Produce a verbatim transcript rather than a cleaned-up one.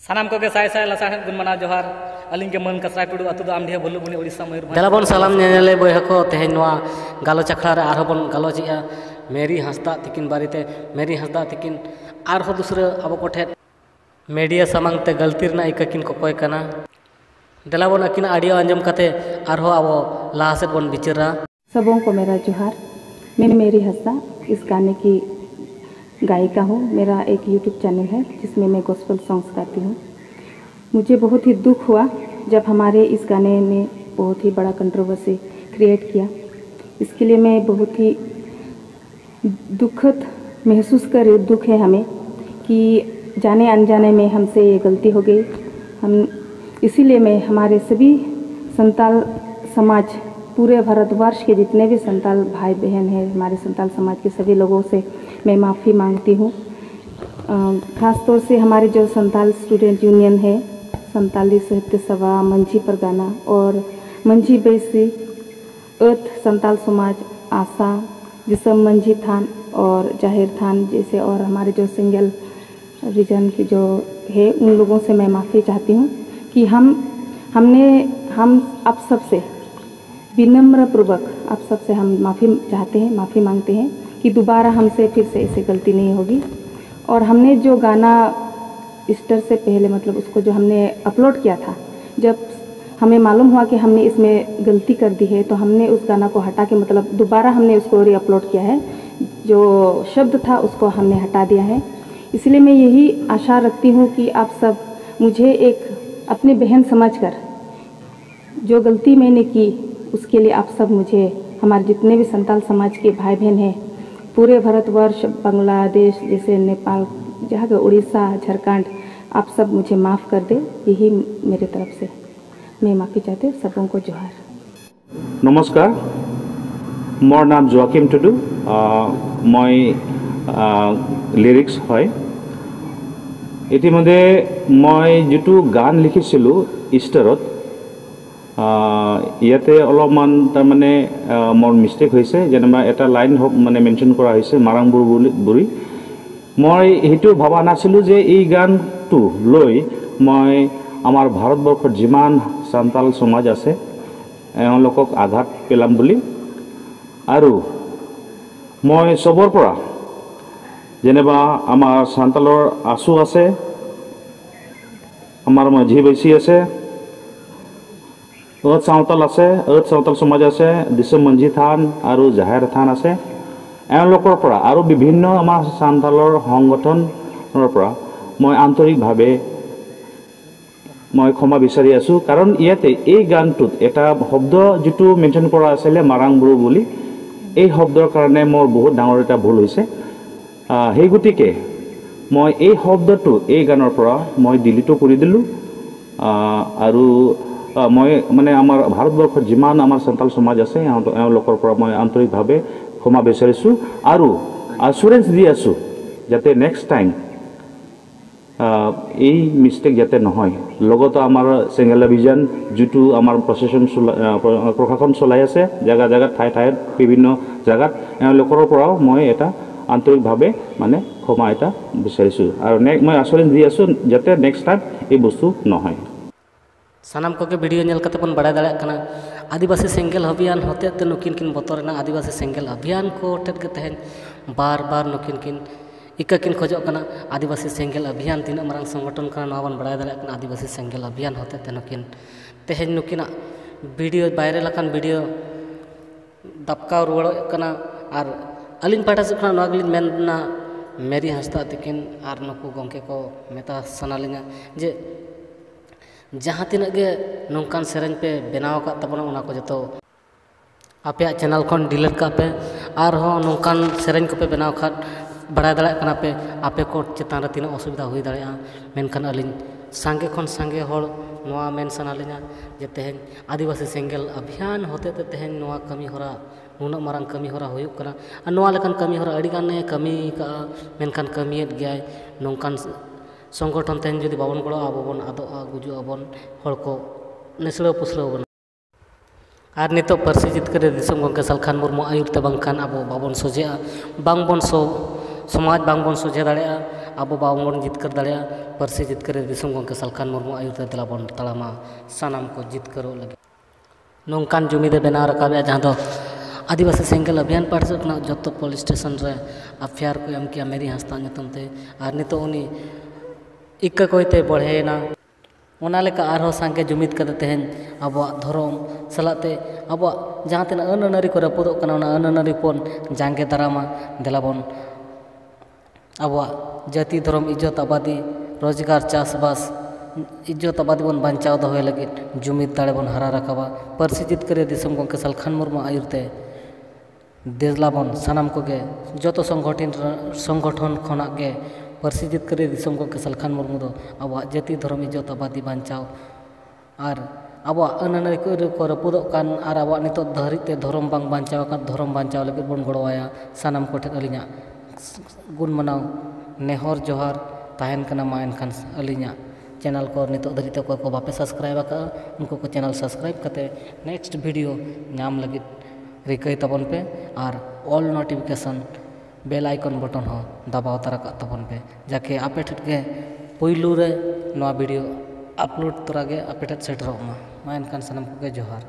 ᱥᱟᱱᱟᱢ ᱠᱚᱜᱮ ᱥᱟᱭ ᱥᱟᱭ ᱞᱟᱥᱟᱲᱦᱮᱫ ᱜᱩᱱ ᱢᱟᱱᱟᱣ ᱡᱚᱦᱟᱨ᱾ ᱟᱹᱞᱤᱧ ᱜᱮ ᱢᱟᱹᱱ ᱠᱟᱥᱨᱟᱭ ᱴᱩᱰᱩ, ᱟᱹᱛᱩ ᱫᱚ ᱟᱢᱰᱤᱦᱟ ᱵᱷᱩᱞᱞᱩᱠᱵᱩᱱᱤ, ᱳᱰᱤᱥᱟ, ᱢᱚᱭᱩᱨᱵᱷᱚᱸᱡᱽ᱾ ᱫᱮᱞᱟ ᱵᱚᱱ ᱥᱟᱞᱟᱢ ᱧᱮᱧᱮᱞᱮ ᱵᱚᱭᱦᱟ ᱠᱚ, ᱛᱮᱦᱮᱧ ᱱᱚᱣᱟ ᱜᱟᱞᱚᱪ ᱟᱠᱷᱲᱟ ᱨᱮ ᱟᱨᱦᱚᱸ ᱵᱚᱱ ᱜᱟᱞᱚᱪᱮᱜᱼᱟ ᱢᱮᱨᱤ ᱦᱟᱸᱥᱫᱟᱜ ᱛᱤᱠᱤᱱ ᱵᱟᱨᱮᱛᱮ᱾ ᱢᱮᱨᱤ ᱦᱟᱸᱥᱫᱟᱜ ᱛᱤᱠᱤᱱ ᱟᱨᱦᱚᱸ ᱫᱩᱥᱨᱟᱹ ᱟᱵᱚ ᱠᱚᱴᱷᱮᱱ ᱢᱤᱰᱤᱭᱟ ᱥᱟᱢᱟᱝ ᱛᱮ ᱜᱟᱹᱞᱛᱤ ᱨᱮᱱᱟᱜ ᱤᱠᱟᱹ ᱠᱤᱱ ᱠᱚᱠᱚᱭ ᱠᱟᱱᱟ᱾ ᱫᱮᱞᱟ ᱵᱚᱱ ᱟᱹᱠᱤᱱᱟᱜ ᱚᱰᱤᱭᱳ ᱟᱸᱡᱚᱢ ᱠᱟᱛᱮ ᱟᱨᱦᱚᱸ ᱟᱵᱚ ᱞᱟᱦᱟ ᱥᱮᱫ ᱵᱚᱱ ᱵᱤᱪᱟᱹᱨᱟ᱾ सबों को मेरा जोहार। मैं मेरी हंसदा इस गाने की गायिका हूँ। मेरा एक यूट्यूब चैनल है जिसमें मैं गॉस्पल सॉन्ग्स गाती हूँ। मुझे बहुत ही दुख हुआ जब हमारे इस गाने ने बहुत ही बड़ा कंट्रोवर्सी क्रिएट किया। इसके लिए मैं बहुत ही दुखद महसूस कर रही, दुख है हमें कि जाने अनजाने में हमसे ये गलती हो गई। हम इसीलिए मैं हमारे सभी संताल समाज, पूरे भारतवर्ष के जितने भी संताल भाई बहन हैं, हमारे संताल समाज के सभी लोगों से मैं माफ़ी मांगती हूँ। अ, खास तौर से हमारे जो संताल स्टूडेंट यूनियन है, संताली साहित्य सभा, मंझी परगाना और मंझी बैसी, अर्थ संताल समाज, आसा, दिसम मंझी थान और जाहिर थान जैसे, और हमारे जो सिंगल रीजन के जो है, उन लोगों से मैं माफ़ी चाहती हूँ कि हम हमने हम आप सबसे विनम्र पूर्वक आप सबसे हम माफ़ी चाहते हैं, माफ़ी मांगते हैं कि दोबारा हमसे फिर से ऐसी गलती नहीं होगी। और हमने जो गाना ईस्टर से पहले, मतलब उसको जो हमने अपलोड किया था, जब हमें मालूम हुआ कि हमने इसमें गलती कर दी है, तो हमने उस गाना को हटा के, मतलब दोबारा हमने उसको री अपलोड किया है। जो शब्द था उसको हमने हटा दिया है। इसलिए मैं यही आशा रखती हूँ कि आप सब मुझे एक अपनी बहन समझकर, जो गलती मैंने की उसके लिए आप सब मुझे, हमारे जितने भी संताल समाज के भाई बहन हैं, पूरे भारतवर्ष, बांग्लादेश, जैसे नेपाल, जहाँ के उड़ीसा, झारखंड, आप सब मुझे माफ़ कर दे। यही मेरे तरफ से मैं माफ़ी चाहती हूँ। सबों को जोहार। নমস্কাৰ, মোৰ নাম জোৱাকিম টুডু। আহ, মই লিৰিক্স হয়। ইতিমধ্যে মই যিটো গান লিখিছিলোঁ ইষ্টাৰত, আহ, ইয়াতে অলপমান তাৰমানে, আহ, মোৰ মিষ্টেক হৈছে। যেনিবা এটা লাইন হওক মানে মেনশ্যন কৰা হৈছে মাৰাংবুৰ বুলি, বুৰি। মই সেইটো ভবা নাছিলোঁ যে এই গানটো লৈ মই আমাৰ ভাৰতবৰ্ষত যিমান চান্তাল সমাজ আছে, এওঁলোকক আঘাত পেলাম বুলি। আৰু মই চবৰ পৰা, যেনিবা আমাৰ চান্তালৰ আছু আছে, আমাৰ মাঝি বেছি আছে, ᱟᱹᱫ ᱥᱟᱶᱛᱟᱞ ᱟᱥᱮ, ᱟᱹᱫ ᱥᱟᱶᱛᱟᱞ ᱥᱚᱢᱟᱡᱽ ᱟᱥᱮ, ᱫᱤᱥᱚᱢ ᱢᱟᱹᱡᱷᱤ ᱛᱷᱟᱱ ᱟᱨ ᱡᱟᱦᱮᱨ ᱛᱷᱟᱱ ᱟᱥᱮ, ᱮᱱ ᱞᱚᱠᱚᱲ ᱯᱟᱲᱟ ᱟᱨ ᱵᱤᱵᱷᱤᱱᱱᱚ ᱟᱢᱟ ᱥᱟᱱᱛᱟᱞ ᱦᱚᱝᱜᱚᱴᱷᱚᱱ ᱯᱟᱲᱟ মই আন্তৰিক ভাৱে মই ক্ষমা বিচাৰি আছোঁ। কাৰণ ইয়াতে এই গানটোত এটা শব্দ যিটো মেনশ্যন কৰা আছিলে মাৰাং ব্ৰু বুলি, এই শব্দৰ কাৰণে মোৰ বহুত ডাঙৰ এটা ভুল হৈছে। আহ, সেই গতিকে মই এই শব্দটো এই গানৰ পৰা মই ডিলিটো কৰি দিলোঁ। আহ, আৰু আহ, মই মানে আমাৰ ভাৰতবৰ্ষত যিমান আমাৰ চান্তাল সমাজ আছে, এওঁলো- এওঁলোকৰ পৰা মই আন্তৰিকভাৱে ক্ষমা বিচাৰিছোঁ আৰু এচুৰেঞ্চ দি আছোঁ যাতে নেক্সট টাইম এই মিষ্টেক যাতে নহয়। লগতে আমাৰ চেঙেল অভিযান যিটো আমাৰ প্ৰচেছন চলা- আহ, প্ৰ- প্ৰশাসন চলাই আছে, জেগা জেগাত ঠায়ে ঠায়ে বিভিন্ন জেগাত, এওঁলোকৰ পৰাও মই এটা আন্তৰিকভাৱে মানে ক্ষমা এটা বিচাৰিছোঁ আৰু নে- মই আচৰিত দি আছোঁ যাতে নেক্সট টাইম এই বস্তু নহয়। ᱥᱟᱱᱟᱢ ᱠᱚᱜᱮ ᱵᱷᱤᱰᱤᱭᱳ ᱧᱮᱞ ᱠᱟᱛᱮ ᱵᱚᱱ ᱵᱟᱲᱟᱭ ᱫᱟᱲᱮᱭᱟᱜ ᱠᱟᱱᱟ, ᱟᱹᱫᱤᱵᱟᱹᱥᱤ ᱥᱮᱸᱜᱮᱞ ᱚᱵᱷᱤᱭᱟᱱ ᱦᱚᱛᱮᱡ ᱛᱮ ᱱᱩᱠᱤᱱ ᱠᱤᱱ ᱵᱚᱛᱚᱨ ᱮᱱᱟ᱾ ᱟᱹᱫᱤᱵᱟᱹᱥᱤ ᱥᱮᱸᱜᱮᱞ ᱚᱵᱷᱤᱭᱟᱱ ᱠᱚ ᱦᱚᱛᱮᱡ ᱜᱮ ᱛᱮᱦᱮᱧ ᱵᱟᱨ ᱵᱟᱨ ᱱᱩᱠᱤᱱ ᱠᱤᱱ ᱤᱠᱟᱹ ᱠᱤᱱ ᱠᱷᱚᱡᱚᱜ ᱠᱟᱱᱟ᱾ ᱟᱹᱫᱤᱵᱟᱹᱥᱤ ᱥᱮᱸᱜᱮᱞ ᱚᱵᱷᱤᱭᱟᱱ ᱛᱤᱱᱟᱹᱜ ᱢᱟᱨᱟᱝ ᱥᱚᱝᱜᱚᱴᱷᱚᱱ ᱠᱟᱱᱟ, ᱱᱚᱣᱟ ᱵᱚᱱ ᱵᱟᱲᱟᱭ ᱫᱟᱲᱮᱭᱟᱜ ᱠᱟᱱᱟ᱾ ᱟᱹᱫᱤᱵᱟᱹᱥᱤ ᱥᱮᱸᱜᱮᱞ ᱚᱵᱷᱤᱭᱟᱱ ᱦᱚᱛᱮᱡ ᱛᱮ ᱱᱩᱠᱤᱱ ᱛᱮᱦᱮᱧ ᱱᱩᱠᱤᱱᱟᱜ ᱵᱷᱤᱰᱤᱭᱳ, ᱵᱷᱟᱭᱨᱟᱞ ᱟᱠᱟᱱ ᱵᱷᱤᱰᱤᱭᱳ ᱫᱟᱵᱠᱟᱣ ᱨᱩᱣᱟᱹᱲᱚᱜ ᱠᱟᱱᱟ᱾ ᱟᱨ ᱟᱹᱞᱤᱧ ᱯᱟᱦᱴᱟ ᱥᱮᱫ ᱠᱷᱚᱱᱟᱜ ᱱᱚᱣᱟ ᱜᱮᱞᱤᱧ ᱢᱮᱱᱟ, ᱢᱮᱨᱤ ᱦᱟᱸᱥᱫᱟ ᱛᱤᱠᱤᱱ ᱟᱨ ᱱᱩᱠᱩ ᱜᱚᱢᱠᱮ ᱠᱚ ᱢᱮᱛᱟ ᱥᱟᱱᱟ ᱞᱤᱧᱟ ᱡᱮ ᱡᱟᱦᱟᱸ ᱛᱤᱱᱟᱹᱜ ᱜᱮ ᱱᱚᱝᱠᱟᱱ ᱥᱮᱨᱮᱧ ᱯᱮ ᱵᱮᱱᱟᱣ ᱟᱠᱟᱫ ᱛᱟᱵᱚᱱᱟ, ᱚᱱᱟ ᱠᱚ ᱡᱚᱛᱚ ᱟᱯᱮᱭᱟᱜ ᱪᱮᱱᱮᱞ ᱠᱷᱚᱱ ᱰᱤᱞᱤᱴ ᱠᱟᱜ ᱯᱮ᱾ ᱟᱨᱦᱚᱸ ᱱᱚᱝᱠᱟᱱ ᱥᱮᱨᱮᱧ ᱠᱚᱯᱮ ᱵᱮᱱᱟᱣ ᱠᱷᱟᱱ, ᱵᱟᱲᱟᱭ ᱫᱟᱲᱮᱭᱟᱜ ᱠᱟᱱᱟ ᱯᱮ ᱟᱯᱮ ᱠᱚ ᱪᱮᱛᱟᱱ ᱨᱮ ᱛᱤᱱᱟᱹᱜ ᱚᱥᱩᱵᱤᱫᱷᱟ ᱦᱩᱭ ᱫᱟᱲᱮᱭᱟᱜᱼᱟ᱾ ᱢᱮᱱᱠᱷᱟᱱ ᱟᱹᱞᱤᱧ ᱥᱟᱸᱜᱮ ᱠᱷᱚᱱ ᱥᱟᱸᱜᱮ ᱦᱚᱲ ᱱᱚᱣᱟ ᱢᱮᱱ ᱥᱟᱱᱟ ᱞᱤᱧᱟ ᱡᱮ ᱛᱮᱦᱮᱧ ᱟᱹᱫᱤᱵᱟᱹᱥᱤ ᱥᱮᱸᱜᱮᱞ ᱚᱵᱷᱤᱭᱟᱱ ᱦᱚᱛᱮ ᱛᱮ ᱛᱮᱦᱮᱧ ᱱᱚᱣᱟ ᱠᱟᱹᱢᱤ ᱦᱚᱨᱟ, ᱱᱩᱱᱟᱹᱜ ᱢᱟᱨᱟᱝ ᱠᱟᱹᱢᱤ ᱦᱚᱨᱟ ᱦᱩᱭᱩᱜ ᱠᱟᱱᱟ᱾ ᱟᱨ ᱱᱚᱣᱟ ᱞᱮᱠᱟᱱ ᱠᱟᱹᱢᱤ ᱦᱚᱨᱟ ᱟᱹᱰᱤ ᱜᱟᱱᱮ ᱠᱟᱹᱢᱤ ᱠᱟᱜᱼᱟ, ᱢᱮᱱᱠᱷᱟᱱ ᱠᱟᱹᱢᱤᱭᱮᱫ ᱜᱮᱭᱟᱭ᱾ ᱱᱚᱝᱠᱟᱱ ᱥᱚᱝᱜᱚᱴᱷᱚᱱ ᱛᱮᱦᱮᱧ ᱡᱩᱫᱤ ᱵᱟᱵᱚᱱ ᱜᱚᱲᱚᱜᱼᱟ, ᱟᱵᱚ ᱵᱚᱱ ᱟᱫᱚᱜᱼᱟ, ᱜᱩᱡᱩᱜ ᱟᱵᱚᱱ, ᱦᱚᱲ ᱠᱚ ᱱᱤᱥᱲᱟᱹᱣ ᱯᱩᱥᱲᱟᱹᱣ ᱵᱚᱱᱟ᱾ ᱟᱨ ᱱᱤᱛᱚᱜ ᱯᱟᱹᱨᱥᱤ ᱡᱤᱛᱠᱟᱹᱨ ᱨᱮ ᱫᱤᱥᱚᱢ ᱜᱚᱢᱠᱮ ᱥᱟᱞᱠᱷᱟᱱ ᱢᱩᱨᱢᱩ ᱟᱹᱭᱩᱨ ᱛᱮ ᱵᱟᱝᱠᱷᱟᱱ ᱟᱵᱚ ᱵᱟᱵᱚᱱ ᱥᱚᱡᱷᱮᱜᱼᱟ, ᱵᱟᱝᱵᱚᱱ ᱥᱚ- ᱥᱚᱢᱟᱡᱽ ᱵᱟᱝᱵᱚᱱ ᱥᱚᱡᱷᱮ ᱫᱟᱲᱮᱭᱟᱜᱼᱟ, ᱟᱵᱚ ᱵᱟᱝᱵᱚᱱ ᱡᱤᱛᱠᱟᱹᱨ ᱫᱟᱲᱮᱭᱟᱜᱼᱟ᱾ ᱯᱟᱹᱨᱥᱤ ᱡᱤᱛᱠᱟᱹᱨ ᱫᱤᱥᱚᱢ ᱜᱚᱢᱠᱮ ᱥᱟᱞᱠᱷᱟᱱ ᱢᱩᱨᱢᱩ ᱟᱹᱭᱩᱨ ᱛᱮ ᱫᱮᱞᱟ ᱵᱚᱱ ᱛᱟᱲᱟᱢᱟ ᱥᱟᱱᱟᱢ ᱠᱚ ᱡᱤᱛᱠᱟᱹᱨᱚᱜ ᱞᱟᱹᱜᱤᱫ᱾ ᱱᱚᱝᱠᱟᱱ ᱡᱩᱢᱤᱫ ᱮ ᱵᱮᱱᱟᱣ ᱨᱟᱠᱟᱵᱮᱜᱼᱟ, ᱡᱟᱦᱟᱸ ᱫᱚ ᱟᱹᱫᱤᱵᱟᱹᱥᱤ ᱥᱮᱸᱜᱮᱞ ᱚᱵᱷᱤᱭᱟᱱ ᱯᱟᱦᱴᱟ ᱥᱮᱫ ᱠᱷᱚᱱᱟᱜ ᱡᱚᱛᱚ ᱯᱩᱞᱤᱥ ᱥᱴᱮᱥᱚᱱ ᱨᱮ ᱮᱯᱷ ᱟᱭ ᱟᱨ ᱠᱚ ᱮᱢ ᱠᱮᱜᱼᱟ ᱢᱮᱨᱤ ᱦᱟᱸᱥᱫᱟ ᱧᱩᱛᱩᱢ ᱛᱮ, ᱟᱨ ᱱᱤᱛᱚᱜ ᱩᱱᱤ ᱤᱠᱟᱹ ᱠᱚᱭᱛᱮ ᱵᱚᱲᱦᱮᱭᱮᱱᱟ᱾ ᱚᱱᱟ ᱞᱮᱠᱟ ᱟᱨᱦᱚᱸ ᱥᱟᱸᱜᱮ ᱡᱩᱢᱤᱫ ᱠᱟᱛᱮ ᱛᱮᱦᱮᱧ ᱟᱵᱚᱣᱟᱜ ᱫᱷᱚᱨᱚᱢ ᱥᱟᱞᱟᱜ ᱛᱮ ᱟᱵᱚᱣᱟᱜ ᱡᱟᱦᱟᱸ ᱛᱤᱱᱟᱹᱜ ᱟᱹᱱ ᱟᱹᱱᱟᱹᱨᱤ ᱠᱚ ᱨᱟᱹᱯᱩᱫᱚᱜ ᱠᱟᱱᱟ, ᱚᱱᱟ ᱟᱹᱱ ᱟᱹᱱᱟᱹᱨᱤ ᱵᱚᱱ ᱡᱟᱸᱜᱮ ᱫᱟᱨᱟᱢᱟ᱾ ᱫᱮᱞᱟ ᱵᱚᱱ ᱟᱵᱚᱣᱟᱜ ᱡᱟᱹᱛᱤ, ᱫᱷᱚᱨᱚᱢ, ᱤᱡᱽᱡᱚᱛ, ᱟᱵᱟᱫᱤ, ᱨᱳᱡᱽᱜᱟᱨ, ᱪᱟᱥᱵᱟᱥ, ᱤᱡᱽᱡᱚᱛ ᱟᱵᱟᱫᱤ ᱵᱚᱱ ᱵᱟᱧᱪᱟᱣ ᱫᱚᱦᱚᱭ ᱞᱟᱹᱜᱤᱫ ᱡᱩᱢᱤᱫ ᱫᱟᱲᱮ ᱵᱚᱱ ᱦᱟᱨᱟ ᱨᱟᱠᱟᱵᱟ᱾ ᱯᱟᱹᱨᱥᱤ ᱡᱤᱛᱠᱟᱹᱨᱤᱭᱟᱹ ᱫᱤᱥᱚᱢ ᱜᱚᱢᱠᱮ ᱥᱟᱞᱠᱷᱟᱱ ᱢᱩᱨᱢᱩ ᱟᱹᱭᱩᱨ ᱛᱮ ᱫᱮᱞᱟ ᱵᱚᱱ ᱥᱟᱱᱟᱢ ᱠᱚᱜᱮ ᱡᱚᱛᱚ ᱥᱚᱝᱜᱚᱴᱷᱤᱱ ᱨᱮ, ᱥᱚᱝᱜᱚᱴᱷᱚᱱ ᱠᱷᱚᱱᱟᱜ ᱜᱮ ᱯᱟᱹᱨᱥᱤ ᱡᱤᱛᱠᱟᱹᱨᱤᱭᱟᱹ ᱫᱤᱥᱚᱢ ᱜᱚᱢᱠᱮ ᱥᱟᱞᱠᱷᱟᱱ ᱢᱩᱨᱢᱩ ᱫᱚ ᱟᱵᱚᱣᱟᱜ ᱡᱟᱹᱛᱤ, ᱫᱷᱚᱨᱚᱢ, ᱤᱡᱽᱡᱚᱛ ᱟᱵᱟᱫᱤ ᱵᱟᱧᱪᱟᱣ ᱟᱨ ᱟᱵᱚᱣᱟᱜ ᱟᱹᱱ ᱟᱹᱱᱟᱹᱨᱤ ᱠᱚ ᱨᱟᱹᱯᱩᱫᱚᱜ ᱠᱟᱱ ᱟᱨ ᱟᱵᱚᱣᱟᱜ ᱱᱤᱛᱚᱜ ᱫᱷᱟᱹᱨᱤᱡ ᱛᱮ ᱫᱷᱚᱨᱚᱢ ᱵᱟᱝ ᱵᱟᱧᱪᱟᱣ ᱟᱠᱟᱱ, ᱫᱷᱚᱨᱚᱢ ᱵᱟᱧᱪᱟᱣ ᱞᱟᱹᱜᱤᱫ ᱵᱚᱱ ᱜᱚᱲᱚᱣᱟᱭᱟ᱾ ᱥᱟᱱᱟᱢ ᱠᱚᱴᱷᱮᱱ ᱟᱹᱞᱤᱧᱟᱜ ᱜᱩᱱ ᱢᱟᱱᱟᱣ ᱱᱮᱦᱚᱨ ᱡᱚᱦᱟᱨ ᱛᱟᱦᱮᱱ ᱠᱟᱱᱟ᱾ ᱢᱟ ᱮᱱᱠᱷᱟᱱ ᱟᱹᱞᱤᱧᱟᱜ ᱪᱮᱱᱮᱞ ᱠᱚ ᱱᱤᱛᱚᱜ ᱫᱷᱟᱹᱨᱤᱡ ᱛᱮ ᱚᱠᱚᱭ ᱠᱚ ᱵᱟᱯᱮ ᱥᱟᱵᱥᱠᱨᱟᱭᱤᱵ ᱟᱠᱟᱫᱼᱟ, ᱩᱱᱠᱩ ᱠᱚ ᱪᱮᱱᱮᱞ ᱥᱟᱵᱥᱠᱨᱟᱭᱤᱵ ᱠᱟᱛᱮ ᱱᱮᱠᱥᱴ ᱵᱷᱤᱰᱤᱭᱳ ᱧᱟᱢ ᱞᱟᱹᱜᱤᱫ ᱨᱤᱠᱟᱹᱭ ᱛᱟᱵᱚᱱ ᱯᱮ ᱟᱨ ᱚᱞ ᱱᱳᱴᱤᱯᱷᱤᱠᱮᱥᱚᱱ ᱵᱮᱞ ᱟᱭᱠᱚᱱ ᱵᱚᱴᱚᱱ ᱦᱚᱸ ᱫᱟᱵᱟᱣ ᱛᱟᱨᱟ ᱠᱟᱜ ᱛᱟᱵᱚᱱ ᱯᱮ, ᱡᱟᱠᱮ ᱟᱯᱮ ᱴᱷᱮᱱ ᱜᱮ ᱯᱩᱭᱞᱩ ᱨᱮ ᱱᱚᱣᱟ ᱵᱷᱤᱰᱤᱭᱳ ᱟᱯᱞᱳᱰ ᱛᱚᱨᱟ ᱜᱮ ᱟᱯᱮ ᱴᱷᱮᱱ ᱥᱮᱴᱮᱨᱚᱜ ᱢᱟ᱾ ᱢᱟ ᱮᱱᱠᱷᱟᱱ ᱥᱟᱱᱟᱢ ᱠᱚᱜᱮ ᱡᱚᱦᱟᱨ᱾